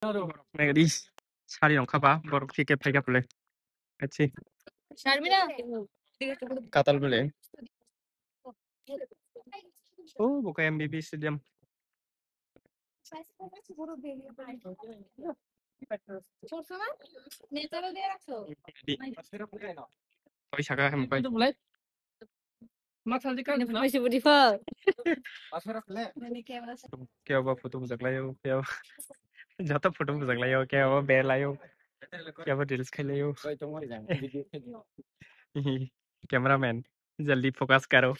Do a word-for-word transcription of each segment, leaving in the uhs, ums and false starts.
Nagadi sari rong khaba borok thike phaika phle. Achi. Sharmila. Katal bele. Oh, buka M B B stadium. Oi saka hem pai. Kebo photo bujaklaio, kebo joto photo bujaklaio, kebo belaio, kebo reels khailaio. Cameraman, jaldi focus karo.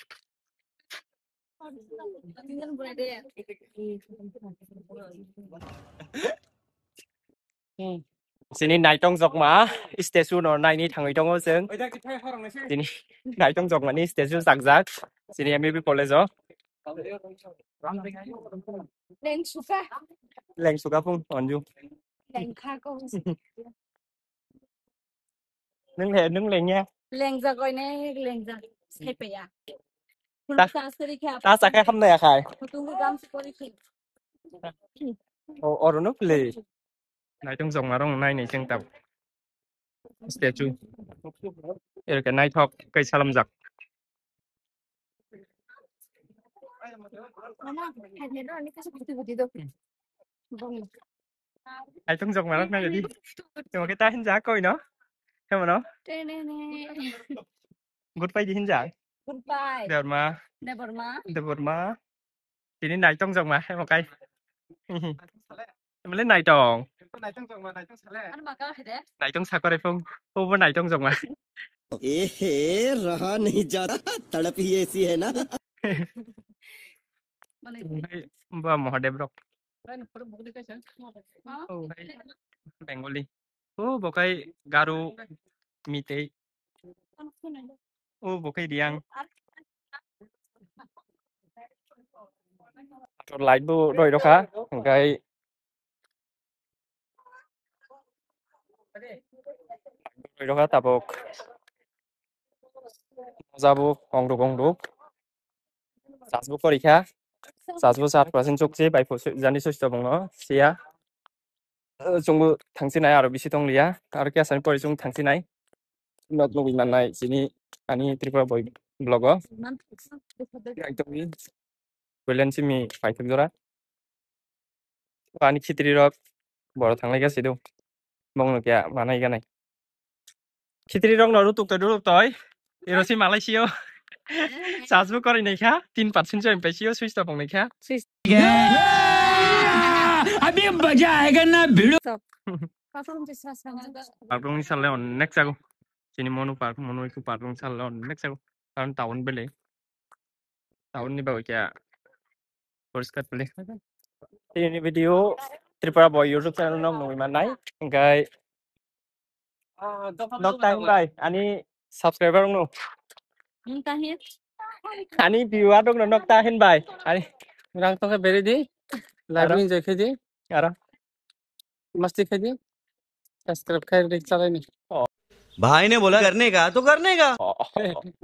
Chini Naitong Jokma statue no naini thangwi tongo chwng. Chini Naitong Jokmani statue chakjak. Chini M B B college o. Lengsuka. Lengsuka phung Anju. Lengkha ko. Nung le, nung lengya. Lengjak oine, lengjak. Sai paya. Ta, ta sakai hamnai akhai. Kutung gam sukori khe. O, orono phle. Naitong Jokmarong nai nai cheng tab. Statue. Erke naithok kai salamjak. Naitong Jokmarok nai di. Temo ke ta hinja koi no? Kemo no? Goodbye di hinja. Goodbye. Debbarma. Debbarma. Debbarma. Tini Naitong Jokma, hemo kai. Emle Naitong. Naitong Jokma, Naitong Sale. Ano maka hede? Naitong sakore phung. Obo Naitong Jokma. ए हे, रहा नहीं जाता, तड़प ही ऐसी है ना। Ba Mahadev rok. Oh, Bengali. Oh, bo kai Garo, Meitei. Oh, bo kai Riang. Light bo roi rokha, hingkai roi rokha tabok. Jabo ongruk ongruk. Charge bo korikha. Charge bo sat percent chukchi, bai phu jani switch tobongno siya. Chwngbo thangsinai aro bisi tongliya. Aro khe asani pori chwng thangsinai. Nok nugwi mannai chini ani Tripura boy vlog o. Ekdom brilliant simi paithak jora. Ani khitri rok boro thanglai kha sido. Bongno kya manai ganai. Khitri rok no rutuk toi rutuk toi. Ero si Malaysia o. Charge bo korai nai kha, tin percent choi pai sio switch tobong nai kha. अभी मजा आएगा ना भिड़ो। Parkong ni sal le onek chago. Chini Monu park, Monu iku parkong sal le onek chago. Karon town bele. Town ni bagwi kya poriskar pele. Ini video Tripura Boy YouTube channel no nungwi mannai. Hingkai nok time bai ani subscriber no. Ani viewer rok no nok ta hin bai. Ani rang tongkhe beri di. Live enjoy khe di. Aro. Masti khe di. Subscribe khai di chalai ni. भाई ने बोला करने का तो करने का।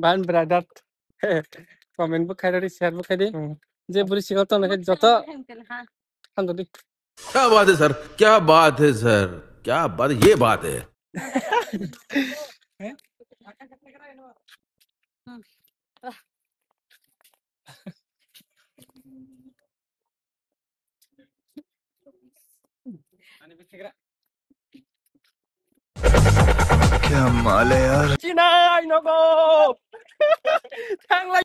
Ban brother. Comment bo khai di, share bo khai di. Je buri singo tong nai joto. Hamdo di. क्या बात है सर, क्या बात है सर, क्या बात, ये बात है। क्या माल है यार। Chinai nogo. Thanglai.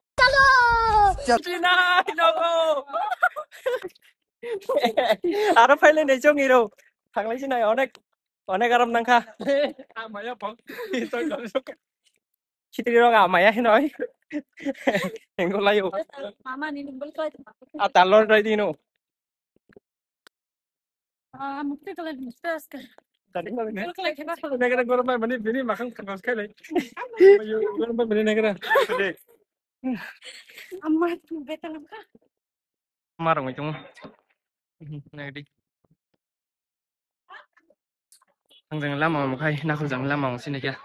Chinai nogo. Aro phailai nai chong iro. Thanglai chinai onek, onek aram nangkha. Khitri rok amaya hinoi. Engko layo. Mama ni numbol ko. Ata lor doi dino. Ah, mukti kala mukti aska. Tadi kala ni. Kala kena kala. Negara gor mai mani bini makan kala skai lai. Gor mai mani negara. Amma tu beta lamka. Marung itu. Nagdi. Hangjang lama mo khai, nakhujang lama mo sini kya.